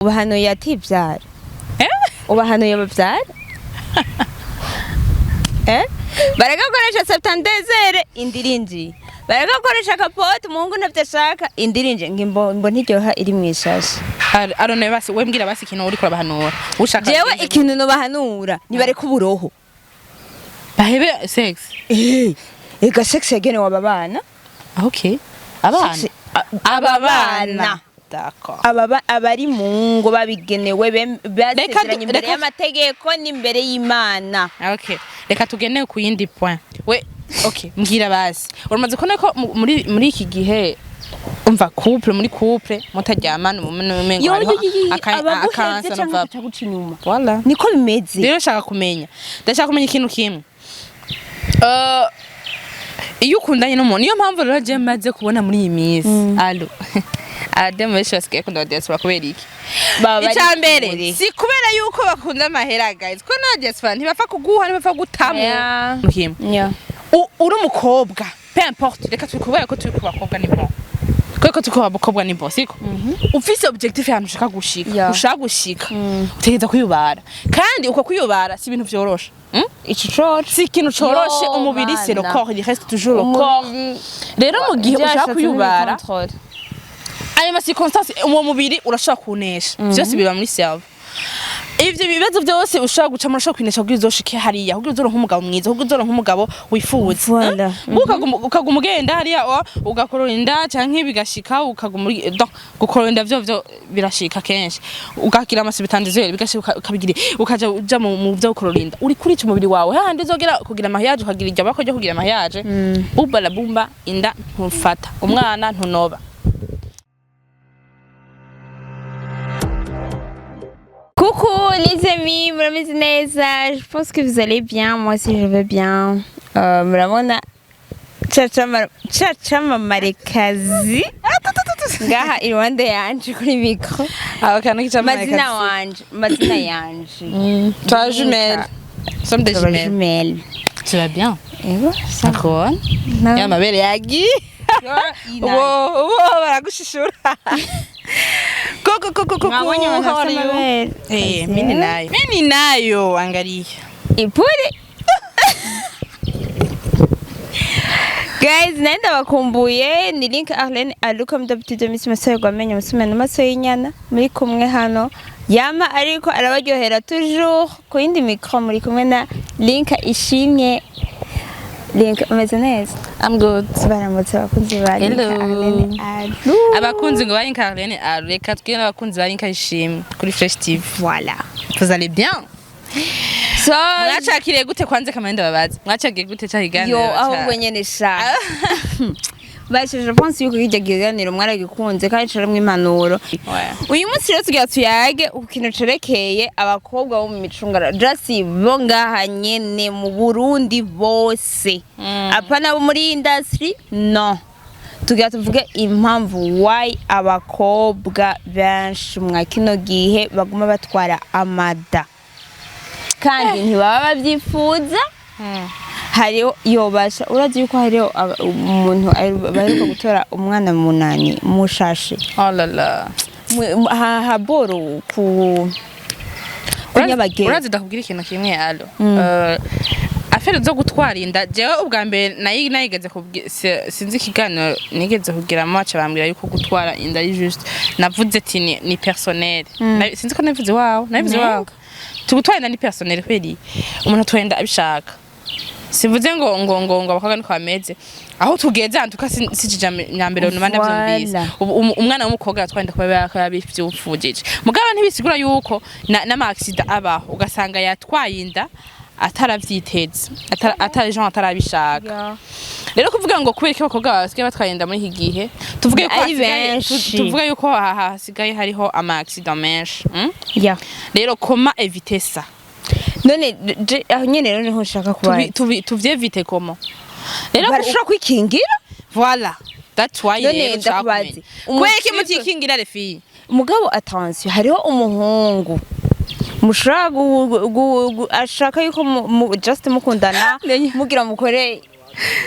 Ubahanuye ativyara, ubahanuye bavyara, baragakoresha septandezere, indirinjiye, baragakoresha capote, umuhungu ntavyo ashaka, indirinjiye, ngo imbo ntiryoha iri mw'ishashe. Arone basi, we mbwira basi ikintu uriko urabahanura ushaka. Jewe ikintu nobahanura, nibareke uburoho. Bahebe sex. Ega sex yagenewe aba bana. Okay, abana. Aba bana. D'accord. Abari mu ngo babigenewe, basezeranye imbere y'amategeko n'imbere y'Imana. Okay, reka tugende ku yindi point. We, okay, mbwira basi, uramaze kubona ko muri iki gihe, umva, couple muri couple mutaryamana, umengo Yo, hariho yo, yo, yo, abaguhevye akansa canke numva agaca guca inyuma. Voilà. Niko bimeze. Rero nshaka kumenya, ndashaka kumenya ikintu kimwe. Iyo ukundanye n'umuntu, niyo mpamvu rero je maze kubona muri iyi minsi, allo, abademu benshi basigaye bakunda diaspora. Kubera iki? Baba bari Icya mbere, kure. si kubera yuko bakunda amahera, guys, ko na diaspora ntibapfa kuguha, ntibapfa gutamu. Kimwe, uri umukobwa, peu importe, reka turi kubera ko turi ku bakobwa, ni bon, kubera ko turi ku bakobwa ni bon, siko ufise objectif y'ahantu ushaka gushika, ushaka gushika, utegereza kwiyubara. Kandi uko kwiyubara si ibintu vyoroshe? Ico coco. Si ikintu coroshe. Yo, Umubiri, c'est le mana. corps, il reste toujours le corps. Rero mu gihe ushaka kwiyubara, ayo ma circonstances, uwo mubiri urashobora kunesha vyose, biba muri cerveau. Ivyo bibazo byose ushobora gucamo, urashobora kwinesha kugira uzoshike hariya, kugira uzoronke umugabo mwiza, kugira uzoronke umugabo wifuza. Voilà. Ukaguma ugenda hariya, ugakorora inda canke bigashika ukaguma donc gukorora inda vyo birashika kenshi, ugagira amasibitandizere, bigashika ukabigira, ukaja uja mu vyo gukorora inda, uri kurica umubiri wawe hahandi uzogera kugira mariage, ukagira iryo bako ryo kugira mariage, bumba la bumba, inda ntufata, umwana ntunoba. Coucou les amis, murameze neza? Je pense que vous allez bien, moi aussi je vais bien. Murabona cacamamarekazi ngaha iruhande yanje kuri micro. Akantu. Mazina wanje, mazina yanje. Toi, jumelle. Sommes des Tuba jumelles. jumelle. Tu vas bien? Ego, ça va. D'accord. Ya mabere yagiye. Wo, wo baragushishura. Koko koko koko. Mwabonye abantu How are bafite you? amabere. Eh, mimi nayo. Mimi nayo, angalia. Ipure. Guys, nari ndabakumbuye. Ni Link Arlene aluko mdabutide misi masoyo gwamenye musumena amaso y'inyana, muri kumwe hano yama ariko arabaryohera toujours ku yindi micro, muri kumwe na Link Ishimwe. Link, umeze neza? I'm good. Baramutse abakunzi ba Link Hello. Arlene Alu. Abakunzi ngo ba Link Arlene, reka tubwire n'abakunzi ba Link Ishimwe kuri Fresh TV. Voilà. Vous allez bien? So Mwacakiriye gute kwanze kamenda babaza? Mwacakiriye gute cya kiganiro? Yo, ahubwo nyene sha bashe, je pense yuko kirya kiganiro mwaragikunze kandi carimwo impanuro. Ouais. Uyu munsi rero tugira tuyage ku kintu cerekeye abakobwa bo mu micungara, just bo ngaha nyene mu Burundi bose, apana bo muri industry, no. Tugira tuvuge impamvu why abakobwa benshi mwa kino gihe baguma batwara amada kandi ntibaba babyifuza. Hariho yobasha, urazi yuko hariho umuntu baheruka gutora umwana munani mushashe. Oh là là. Haboro ku Nyabageni. Urazi, ndakubwira ikintu kimwe, allo. Affaire zo gutwara inda, jewe ubwa mbere nayigeze sinzi ikiganiro nigeze kugiramo, baca bambwira yuko gutwara inda ari juste, navuze ati ni personnel. Sinzi ko nabivuze iwawe, nabivuze iwawe. Gutwara inda ni personnel kweri, umuntu atwara inda abishaka. Sivuze ngo abakobwa niko bameze, aho tugeze ahantu tuka sijija nyambere numva ndavyumvise. Voilà. Ubu umwana w'umukobwa atwara inda kuba yabivyufujije, mugabo ntibisigura yuko n'ama accident abaho, ugasanga yatwaye inda ataravyiteze, atari genre atarabishaka. Rero kuvuga ngo kubera ko abakobwa basigaye batwaye inda muri iki gihe, tuvuge ko Ari benshi. Tuvuge yuko hasigaye hariho ama accident menshi? Ya. Rero comment éviter ça? None aho nyene rero niho nshaka kubaza. Tuvyevite comment rero? Barashobora kwikingira. Voilà, that's why None rero nshaka ndakubaze. kumenya kubera iki Umutipe- mutikingira, les filles? Mugabo attention, hariho umuhungu mushobora ashaka yuko just mukundana, mugira mukore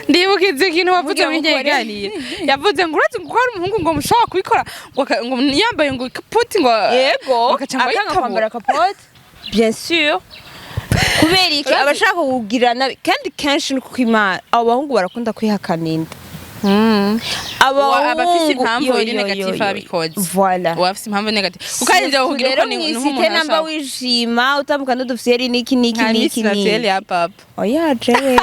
Ndibuka izi kintu wavuze Mugira muri iryo mukore. kiganiro. Yavuze ngo uretse ngo ko hari umuhungu ngo mushobora kubikora ngo yambaye ngo kapoti ngo Yego, bagaca ngo akanga ayitabura. kwambara capote, bien sûr. Kubera iki? Urazi- Abashaka kugira nabi kandi kenshi ni kuko Imana, abo bahungu barakunda kwihakana inda. Abafise impamvu yo, iri yo, négatif yo, yo. ababikoze. Voilà. Uwafise impamvu négatif, kuko ari njye kugira uko Rero ni mw'isite nk'umuntu namba ashaka. wishima utambuka n'udufyeri n'iki n'iki Nka n'iki Miss Naturelle n'iki. ya papa. Oya, jewe.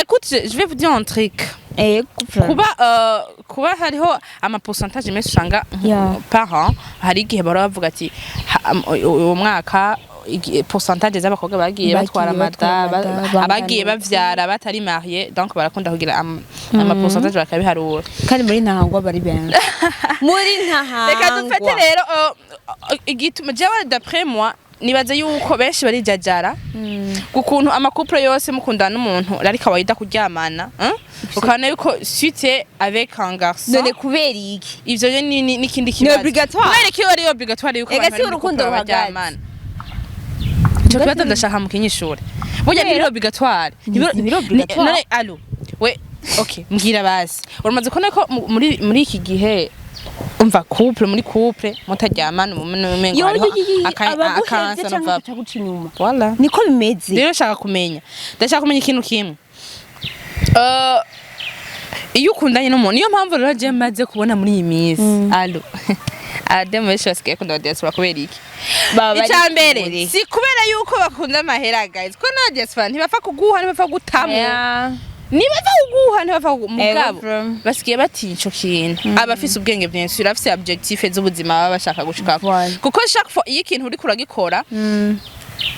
Écoute, je vais vous dire un truc. Ego. Kuba hariho ama pourcentage menshi usanga par an, hari igihe bahora bavuga ati uwo mwaka pourcentage z'abakobwa bagiye Bagiye batwara amada batwara amada, bangana abagiye uku. Bavyara batari marié, donc barakunda kugira ama pourcentage bakabiharura. Kandi muri Ntahangwa bari benshi, muri Ntahangwa. Reka dufate rero igituma jewe, d'après moi, nibaza yuko benshi barijajara ukuntu ama couple yose mukundana n'umuntu ari kawaida kuryamana, hein? Ukabona yuko suite avec un garçon. None kubera iki? Ivyo rero n'ikindi kibazo. Obligatoire? Kubera iki ari obligatoire yuko Ega abantu si bari muri urukundo couple ruhagaze. baryamana? Ico kibazo ndashaka mukinyishure. Burya ntibiri obligatoire. Ntibiri obligatoire. None allo we, okay, mbwira basi, uramaze kubona ko muri iki gihe, umva, couple muri couple mutaryamana umengo Yo, hariho yo, yo, yo, abaguhevye akansa canke nova. agaca guca inyuma. Voilà. Niko bimeze. Rero nshaka kumenya, ndashaka kumenya ikintu kimwe. Iyo ukundanye n'umuntu, niyo mpamvu rero je maze kubona muri iyi minsi, allo, abademu benshi basigaye bakunda diaspora. Kubera iki? Baba bari Icya mbere, kure. si kubera yuko bakunda amahera, guys, ko na diaspora ntibapfa kuguha, ntibapfa gutamu, ntibapfa kuguha, ntibapfa kuguha mugabo Ego. Basigaye batinya ico kintu. Abafise ubwenge, bien sûr, afise objectif z'ubuzima baba bashaka gushikako, Voilà. kuko chaque fois iyo ikintu uriko uragikora,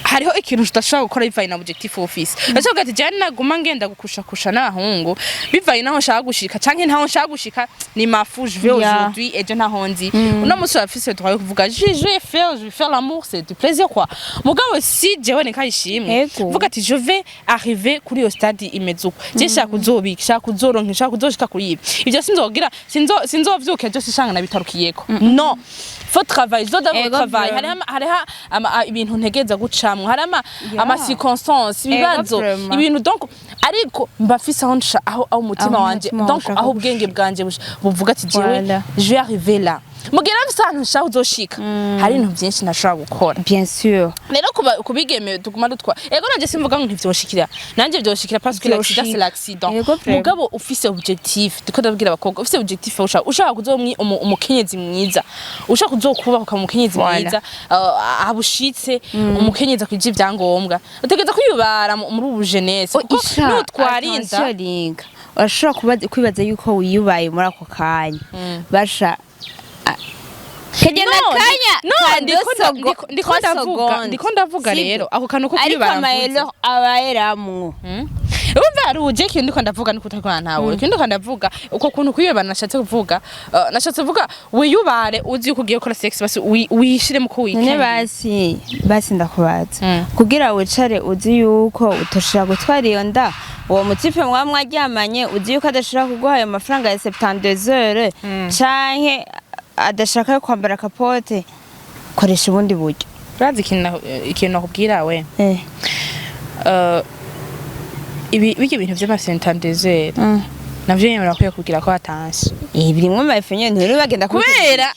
hariho ikintu udashobora gukora bivanye na objectif ufise. Ndashobora ati jane naguma ngenda gukushakusha n'abahungu bivanye naho nshaka gushika canke ntaho nshaka gushika, ni mafu, je vais aujourd'hui, ejo ntaho nzi. Uno munsi urafise droit yo kuvuga je vais faire l'amour, c'est du plaisir quoi. Mugabo si jewe nikayishimwe vuga ati je vais arriver kuri iyo stade imeze uko, je nshaka kuzobika, nshaka kuzoronka, nshaka kuzoshika kuri ibi, ivyo sinzogira, sinzovyuka ejo sishanga nabitarukiyeko. Non, faut travailler, je dois d'abord travailler. Hariho ibintu ntegereza gucamwo, hari ama circonstances, ibibazo, ibintu, donc ariko mba mfise aho aho umutima Aho wanje umutima donc ushaka aho ubwenge bwanje buvuga ati jewe je vais arriver là. Mugera mfise ahantu nshaka uzoshika, hari ibintu byinshi ntashobora gukora. Bien sûr. Rero kuba kubigeme tuguma dutwa, ego, nanje simvuga ngo ntivyoshikira, nanje vyoshikira, parce que l'accident Vyoshika. c'est l'accident. Ego, vraiment. Mugabo ufise objectif, ndiko ndabwira abakobwa, ufise objectif, ushaka kuzoba umukenyezi mwiza, ushaka kuzokubaka umukenyezi mwiza, abushitse umukenyezi akwije ivyangombwa, utegereza kwiyubara muri ubu jeunesse, kuko nutwara inda. Attention, Linka. Urashobora kwibaza yuko wiyubaye muri ako kanya basha kagenda No, kanya no, ka ndiko trois ndavuga, secondes. ndiko ndavuga. Sibyo? Rero ako kantu ko Ariko kwiyubara mvuze. amayero abayeramwo. Urumva hari uje ikintu ndiko ndavuga niko utarikora ntawe. Ikintu ndiko ndavuga, uko kuntu kwiyubara nashatse kuvuga, nashatse kuvuga wiyubare uzi yuko ugiye gukora sex, basi wishiremo ko None wikeneye. basi ndakubaza, kugira wicare uzi yuko utoshobora gutwara iyo nda, uwo mu type mwaba mwaryamanye uzi yuko adashobora kuguha ayo mafaranga ya 72 heures canke adashaka yo kwambara capote, koresha ubundi buryo. Urazi ikintu ikintu nakubwira we? Ibi bijya bintu vy'ama 72 heures navyo nyene barakwiye kugira ko hatansi. Birimwo amafu nyene, ntibiri bagenda. Kubera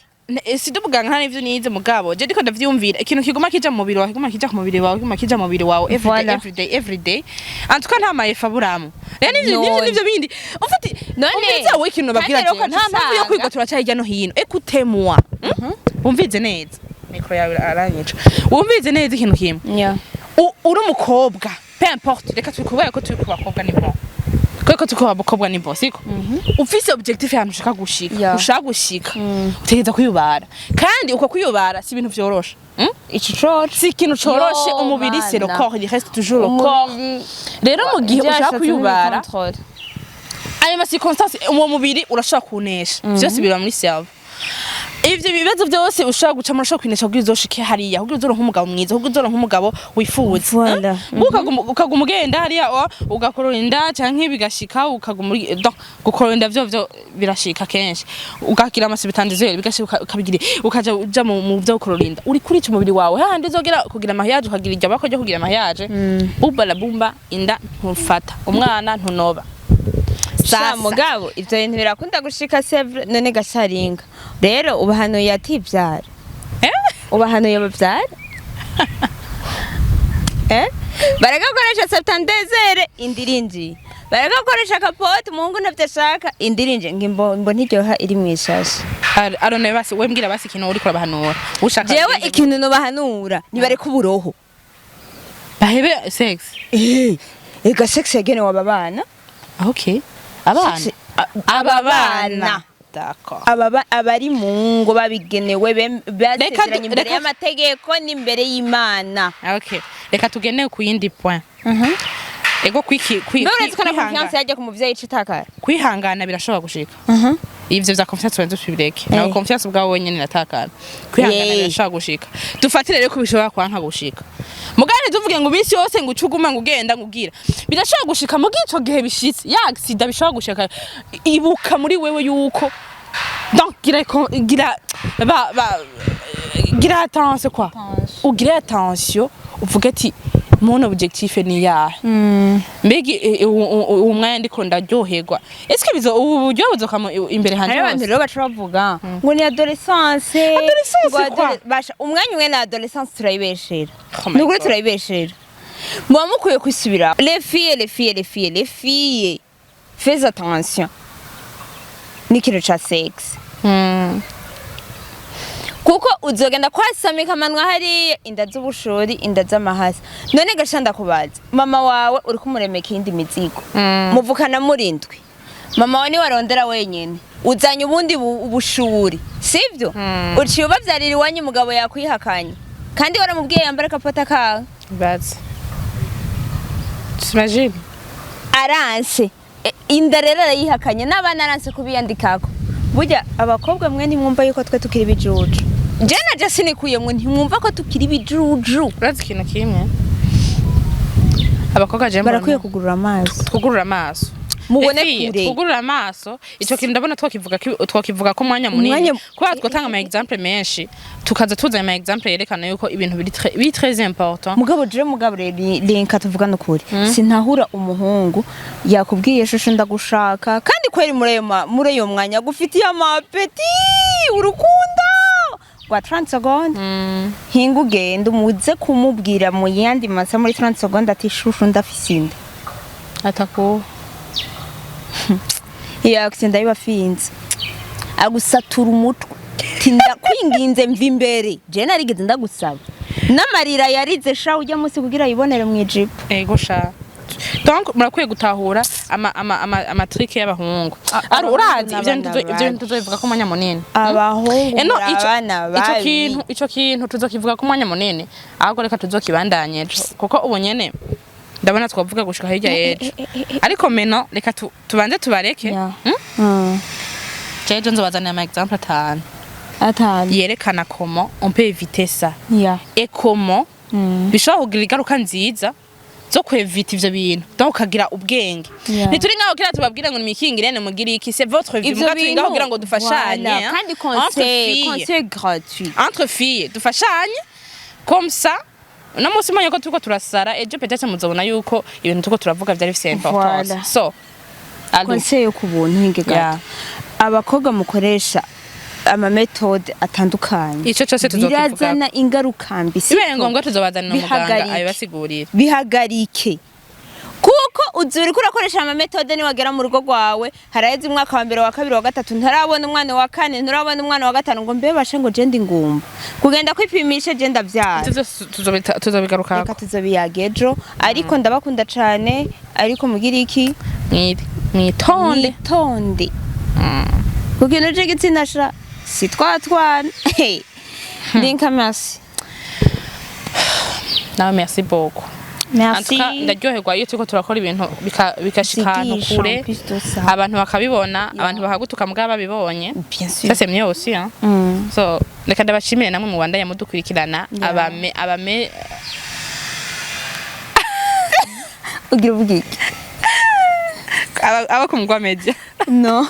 si ndumuganga, nta n'ivyo nize, mugabo je ndiko ndavyumvira ikintu kiguma kija mu mubiri wawe, kiguma kija ku mubiri wawe, kiguma kija mu mubiri wawe everyday, everyday, everyday. En tout cas nta mayefa aburamo. Rero nivyo nivyo bindi ufite None, umviriza wowe ikintu babwira kandi rero jewe, nta mpamvu yo ugasanga- kwiga turaca hirya no hino. Écoutez-moi, wumvize neza, micro yawe aranyica, wumvize neza ikintu kimwe. Uri umukobwa, peu importe, reka turi kubera ko turi ku bakobwa, ni bon, kubera ko turi ku bakobwa ni bon, siko ufise objectif y'ahantu ushaka gushika, ushaka gushika, utegereza kwiyubara. Kandi uko kwiyubara si ibintu vyoroshe? Ico coco. Si ikintu coroshe. Yo, Umubiri c'est le mana. corps, il reste toujours le corps. Rero mu gihe ushaka kwiyubara, ayo ma circonstances, uwo mubiri urashobora kunesha, vyose biba muri cerveau. Ivyo bibazo byose ushobora gucamo, urashobora kwinesha kugira uzoshike hariya, kugira uzoronke umugabo mwiza, kugira uzoronke umugabo wifuza. Voilà. Ukaguma ugenda hariya ugakorora inda canke bigashika ukaguma donc gukorora inda vyo birashika kenshi, ugagira ama septante-deux heures bigashika, ukabigira, ukaja uja mu vyo gukorora inda, uri kurica umubiri wawe hahandi uzogera kugira mariage, ukagira iryo bako ryo kugira mariage, bumba la bumba, inda ntufata umwana ntunoba. Sa mugabo ivyo bintu birakunda gushika, c'est vrai. None gasharinga rero ubahanuye ativyara? Eh? Ubahanuye bavyara, eh? Baragakoresha septante-deux heures, inda irinjiye, baragakoresha capote, umuhungu ntavyo ashaka, inda irinjiye, ngo imbo ntiryoha iri mw'ishashe. Arone basi we mbwira basi ikintu uriko urabahanura ushaka. Jewe ikintu nobahanura, nibareke uburoho. Bahebe sex. Eh, ega sex yagenewe aba bana. Okay, abana. Aba bana. D'accord. Aba abari mu ngo babigenewe, basezeranye imbere y'amategeko n'imbere y'Imana. Okay, reka tugende ku yindi point. Ego kwiki Mbere uretse ko na kwihangana. confiance yajya ku muvyeyi ica itakara. Kwihangana birashobora gushika. Ivyo vya confiance tubanze tubireke nawe. Confiance ubwawe wenyene iratakara. Kwihangana birashobora gushika. Dufatire rero ko bishobora kwanka gushika, mugane tuvuge ngo iminsi yose ngo ucuguma ngo ugenda ngo ugira, birashobora gushika. Mugi ico gihe bishitse ya accident bishobora gushika, ibuka muri wewe yuko donc gira ba ba gira attention quoi, ugire attention, uvuge ati mon objectif ni yahe? Mbega uwo mwanya ndiko ndaryoherwa, est-ce bizo ubu buryo buzokama imbere hanje Hari abantu hose? rero baca bavuga ngo ni adolescence. Adolescence ngo quoi? Basha umwanya umwe na adolescence turayibeshera. Oh my Ni ukuri God. turayibeshera. Muba mukwiye kwisubira. Les filles, les filles, les filles, les filles, fais attention n'ikintu ca sexe, kuko uzogenda kwasamika amanwa hariya, inda z'ubushori, inda z'amahasa. None gasha ndakubaza, mama wawe uri kumuremeka iyindi mizigo, muvukana murindwi, mama wawe niwe arondera wenyene, uzanye ubundi bushuri, sivyo? Uciye ubavyarira iwanyu, umugabo yakwihakanye kandi waramubwiye yambara kapota kawe. Bazi, t'imagines? Aranse. Inda rero arayihakanye n'abana aranse kubiyandikako. Burya abakobwa mwe ntimwumva yuko twe tukiri ibijuju. Je na je sinikuyemwo, ntimwumva ko tukiri ibijuju. Urazi ikintu kimwe, abakobwa je mbona Barakwiye kugurura amaso. Twugurura amaso. Mubone Efiye, kure. Twugurura amaso. Ico kintu ndabona twakivuga ko umwanya munini, kubera twatanga ama exemple menshi, tukaza tuzanye ama exemple yerekana yuko ibintu biri très important. Mugabo je, mugabo rero linka tuvugana ukuri, sintahura umuhungu yakubwiye chouchou ndagushaka, kandi kweri muri ayo mwanya agufitiye ama appétit, urukundo rwa 30 secondes, hinga ugenda umuze kumubwira mu yandi masa muri 30 secondes ati chouchou ndafise inda. Ataku Iyo accident ndayibafinze, agusatura umutwe ati ndakwinginze mva imbere, je narigeze ndagusaba, n'amarira yarize sha ujya munsi kugira yibonere mu ijipo. Ego sha, donc murakwiye gutahura ama trucs y'abahungu. Ari Abahungu urazi ivyo n'abana ivyo babi. bintu tuzobivuga ko umwanya munini. Abahungu Eno muri abana ico babi. kintu, ico kintu tuzokivuga ko umwanya munini, ahubwo reka tuzokibandanye ejo, kuko ubu nyene ndabona twavuga gushika hirya y'ejo. Ariko meno reka tubanze tubareke. Yeah. Jeje nzobazanira ama exemple 5 Atanu yerekana comment on peut éviter ça et comment bishobora kugira ingaruka nziza zo kwevita ivyo bintu, donc ukagira ubwenge. Ntituri ngaho kugira tubabwire ngo nimikingire, nimugire iki, c'est votre vie. Ivyo Muga turi ngaho bintu kugira ngo dufashanye, voilà. hein. Kandi Entre conseil, filles. conseil gratuit. Entre filles dufashanye comme ça. Uno munsi mbonye ko turiko turasara, ejo peut-être muzobona yuko ibintu turiko turavuga vyari bifise importance. Voilà. So allô. Conseil yo ku buntu, hinge gato. Abakobwa mukoresha ama méthodes atandukanye, Ico cose tuzokivuga. birazana ingaruka mbi, siko? Bibaye ngombwa tuzobazanira umuganga Bihagarike. abibasigurira. Bihagarike, kuko uzi uriko urakoresha ama méthodes, niwagera mu rugo rwawe haraheze umwaka wa mbere, wa kabiri, wa gatatu, ntarabona umwana wa kane, nturabona umwana wa gatanu, ngo mbe bashe ngo je ndi ngumba kugenda kwipimisha, je ndavyara. Ivyo vyose tuzobigarukako. Reka tuzobiyaga ejo, ariko ndabakunda cane, ariko mugira iki? Mwitonde. Mwitonde ku kintu c'igitsina sha, si twatwana ndinka. Merci. Nawe merci beaucoup. Merci. En tout cas, ndaryoherwa iyo turiko turakora ibintu bigashika ahantu Vyigisha, kure, en plus de ça. Abantu bakabibona, abantu bakagutuka mugabo babibonye. Bien sûr. Ça, c'est mieux aussi, hein. So reka ndabashimire namwe mubandanya mudukurikirana. Abame Ugira uvuga iki? Aba ku Mugwa Media. No.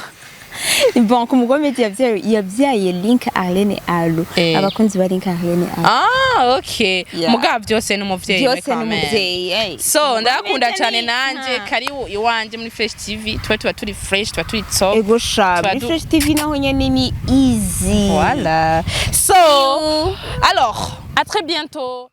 Bon, ku Mugwa Media yabyaye Link Arlene Alu. Abakunzi ba Link Arlene Alu. Ah, okay. Yeah. Mugabo byose ni umuvyeyi Byose quand même. n'umuvyeyi, eh. So ndabakunda Media cyane. Nanje karibu iwanje muri Fresh TV. Tuba turi fresh, tuba turi top. Ego sha, muri Fresh TV naho nyene ni easy. Voilà. So, alors, à très bientôt.